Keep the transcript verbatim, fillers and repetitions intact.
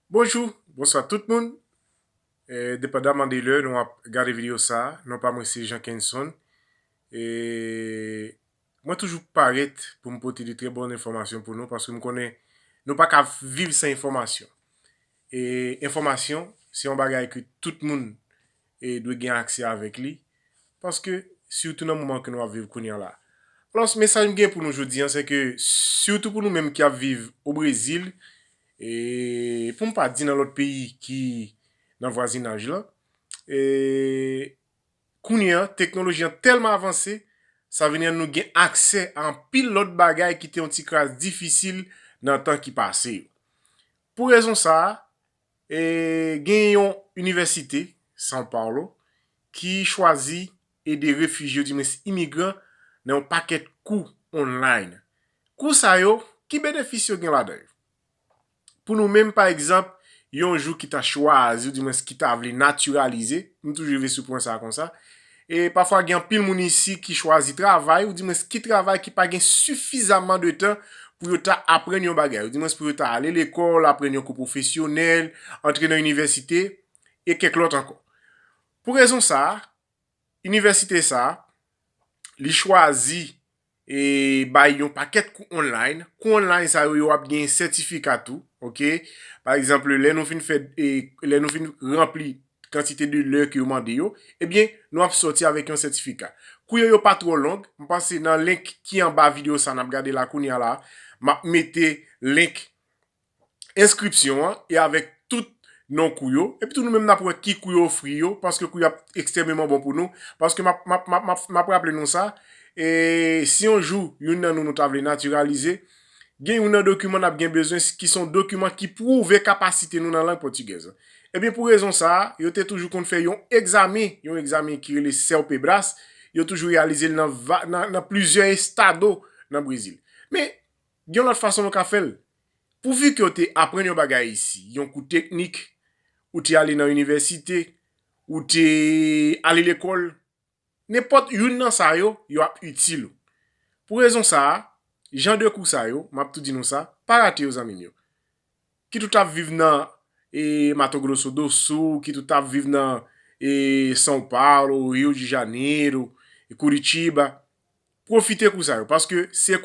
Bonjou, bonswa tout moun. E, depandaman de lè nou ap gade videyo sa a, non pa mwen se Jean Kenson. E, mwen toujou parèt pou m pote de trè bon enfòmasyon pou nou, paske m konnen nou pa ka viv san enfòmasyon. E enfòmasyon, se yon bagay ke tout moun, e, dwe gen aksè avèk li, paske sitou nan moman ke nou ap viv kounye a la. Alò, mesaj m gen pou nou jodi a, se ke sitou pou nou menm ki ap viv o Brezil, e pou m pa di nan lòt peyi ki nan vwazinaj la, e kounye a, teknoloji an tèlman avanse, sa vin rann nou gen aksè a anpil lòt bagay ki te yon ti kras difisil nan tan ki pase yo. Pou rezon sa a, e, gen yon inivèsite, São Paulo, ki chwazi ede refijye, oudimwens imigran, nan yon pakèt kou online. Kou sa yo, ki benefis yo gen ladan yo? Pou nou menm, pa egzanp, yon jou ki ta chwazi, oudimwens ki ta vle natiralize, m toujou rive sou pwen sa a konsa, e pafwa gen anpil moun isi ki chwazi travay, oudimwens ki travay ki pa gen sifizaman de tan pou yo ta aprann yon bagay, oudimwens pou yo ta ale lekòl, aprann yon kou pwofesyonèl, antre nan inivèsite, e kèk lòt ankò. Pou rezon sa a, inivèsite sa a, li chwazi e bay yon pakèt kou online. Kou online sa yo, yo ap gen sètifika tou, oke? Pa egzanp, lè nou fin fè, e, lè nou fin ranpli kantite de lè ke yo mande yo, ebyen, nou ap sòti avèk yon sètifika. Kou yo, yo pa twò long. M panse nan link ki anba videyo sa n ap gade la kounye a la, m ap mete link enskripsyon an e avèk tout non kou yo. Epi tou nou menm n ap wè ki kou yo ofri yo, paske kou yo ap ekstrèmeman bon pou nou. Paske m ap, m ap, m ap, m ap, m ap raple nou sa, e si yon jou youn nan nou, nou ta vle natiralize, gen youn nan dokiman n ap gen bezwen ki se yon dokiman ki pwouve kapasite nou nan lang pòtigèz. Ebyen, pou rezon sa a, yo te toujou konn fè yon egzamen, yon egzamen ki rele CELPEBRAS, yo toujou reyalize l nan, va- nan, nan plizyè estado nan Brezil. Men, gen yon lòt fason nou ka fè l. Pouvi ke w te aprann yon bagay isi, yon kou teknik, ou te ale nan inivèsite, ou te ale lekòl, nenpòt youn nan sa yo, yo ap itil ou. Pou rezon sa a, jan de kou sa yo, m ap tou di nou sa, pa rate yo, zanmi m yo. Kit ou t ap viv nan, e, Mato Grosso do Sul, kit ou t ap viv nan, e, São Paulo, Rio de Janeiro, e Curitiba, pwofite kou sa yo, paske se